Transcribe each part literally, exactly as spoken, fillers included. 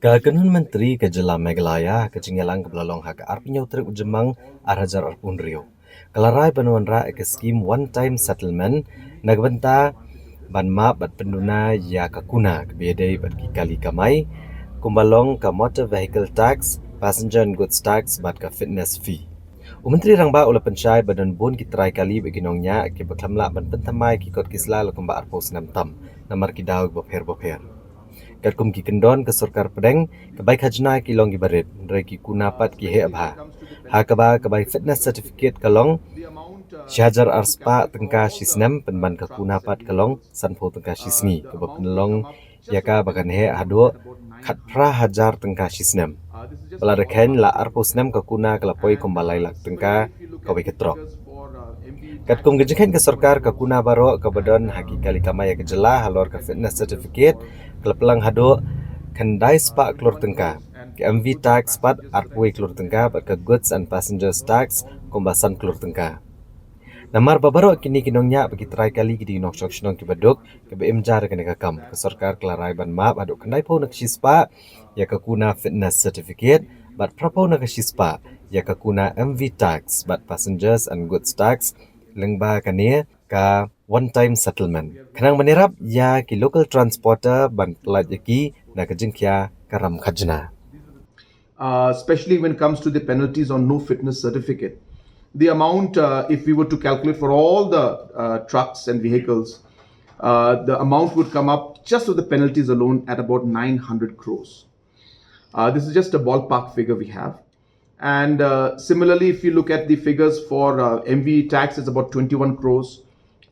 Ka kynhun myntri ka jylla Meghalaya, ka jingïalang kaba la long ha ka arphew hynñiew tarik u Jymmang ar hajar arphew hynriew, ka la rai ban wanrah ïa ka skim one time settlement na ka bynta ban map bad pynduna ïa ka kuna kaba ïadei bad ki kali kamai, kumba long ka motor vehicle tax, passenger and goods tax bad ka fitness fee. U Myntri Rangbah u la pynshai ba don bun ki trai kali bad ki nongñiah kiba khlem lah ban pynthymmai ki kot ki sla la kumba arphew snem tam namar ki daw kiba pher bapher. Katkum ki kyndon, ka sorkar pdeng ka bai khajna ki long kiba rit, hynrei ki kuna pat ki heh bha. Ha kaba ka bai fitness certificate ka long shi hajar ar spah tyngka shi snem, pynban ka kuna pat ka long sanphew tyngka shi sngi, kaba pynlong ïa ka ba kan heh haduh khatphra hajar tyngka shi snem. Ba la da kheiñ la arphew snem, ka kuna ka la poi kumba lai lak tyngka kawei ka trok. Katkum ka jingkheiñ ka sorkar, ka kuna baroh kaba don ha ki kali kamai ïa ka jylla halor ka fitness certificate ka la pynlang haduh khyndai spah klur tyngka, ka M V tax pat arphew wei klur tyngka, bad ka goods and passengers tax kumba san klur tyngka. Namar ba baroh kine ki nongñiah bad ki trai kali ki dei ki nongshong shnong kiba duk, kiba im ja da kane ka kam, ka sorkar ka la rai ban map haduh khyndaiphew na ka shispah ïa ka kuna fitness certificate bad phraphew na ka shispah ïa ka kuna M V tax bad passengers and goods tax, lyngba kane ka one time settlement, khnang ban ïarap ïa ki local transporter ban pyllait ïa ki na ka jingkhia ka ram khajna. Uh, especially when it comes to the penalties on no fitness certificate. The amount, uh, if we were to calculate for all the uh, trucks and vehicles, uh, the amount would come up just of the penalties alone at about nine hundred crores. Uh, this is just a ballpark figure we have. And uh, similarly, if you look at the figures for uh, M V tax, it's about twenty-one crores.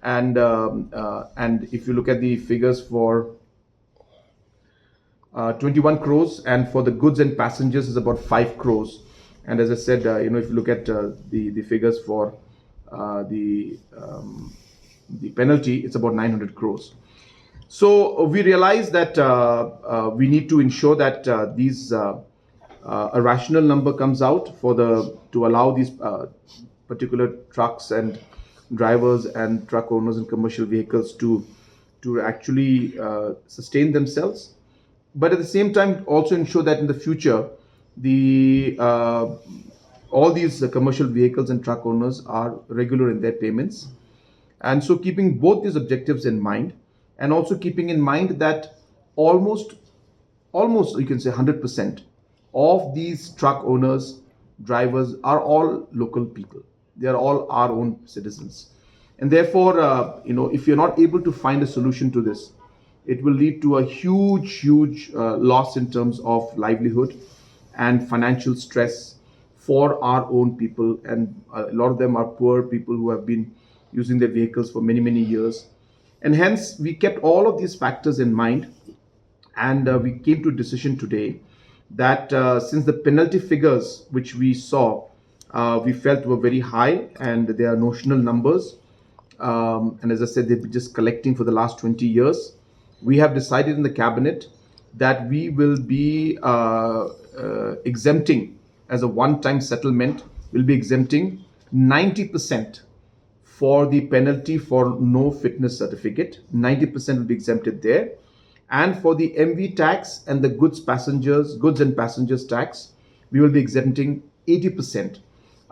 And, um, uh, and if you look at the figures for uh, twenty-one crores, and for the goods and passengers is about five crores. And as I said, uh, you know, if you look at uh, the the figures for uh, the um, the penalty, it's about nine hundred crores. So uh, we realize that uh, uh, we need to ensure that uh, these uh, uh, a rational number comes out for the to allow these uh, particular trucks and drivers and truck owners and commercial vehicles to to actually uh, sustain themselves, but at the same time also ensure that in the future the uh, all these uh, commercial vehicles and truck owners are regular in their payments. And so keeping both these objectives in mind, and also keeping in mind that almost almost, you can say, one hundred percent of these truck owners, drivers are all local people. They are all our own citizens. And therefore, uh, you know, if you're not able to find a solution to this, it will lead to a huge, huge uh, loss in terms of livelihood and financial stress for our own people. And a lot of them are poor people who have been using their vehicles for many, many years. And hence, we kept all of these factors in mind, and uh, we came to a decision today that uh, since the penalty figures which we saw, uh, we felt were very high and they are notional numbers, um, and as I said, they've been just collecting for the last twenty years, we have decided in the cabinet that we will be uh, uh, exempting, as a one-time settlement, we'll be exempting ninety percent for the penalty for no fitness certificate. Ninety percent will be exempted there. And for the M V tax and the goods passengers, goods and passengers tax, we will be exempting eighty percent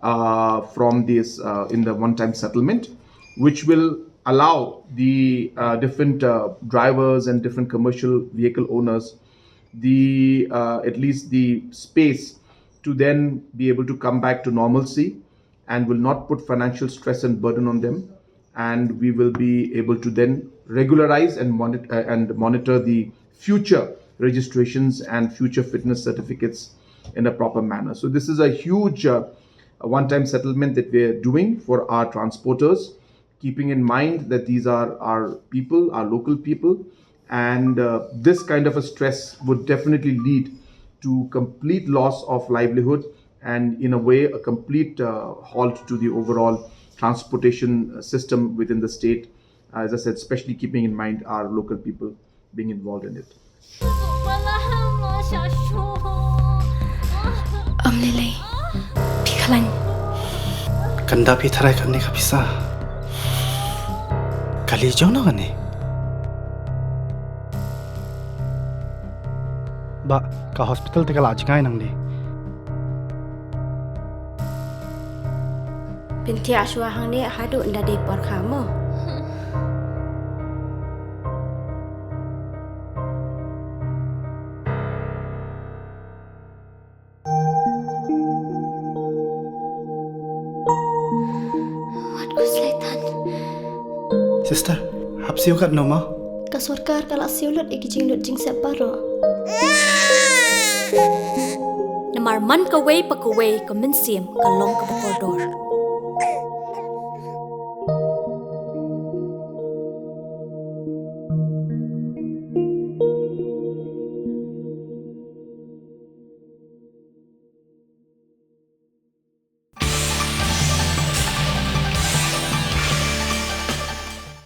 uh, from this uh, in the one-time settlement, which will allow the uh, different uh, drivers and different commercial vehicle owners the uh, at least the space to then be able to come back to normalcy and will not put financial stress and burden on them. And we will be able to then regularize and monitor, uh, and monitor the future registrations and future fitness certificates in a proper manner. So this is a huge uh, one-time settlement that we're doing for our transporters, keeping in mind that these are our people, our local people, and uh, this kind of a stress would definitely lead to complete loss of livelihood and, in a way, a complete uh, halt to the overall transportation uh, system within the state. As I said, especially keeping in mind our local people being involved in it. Ym lei lei. Phi khlaiñ. Kan da phi tharai kane ka pisa. Kali jong no kane. Ba ka hospital te ka la jngai nangne. Pynthia shuwa hangne haduh nda dei por kha mo. Wat ku slaitan. Sister, hap siew kat no ma? Ka sorkar ka la siew lut ïa ki jinglut jingsep baroh. Namar man kawei pa kawei ka mynsiem ka long kaba kordor.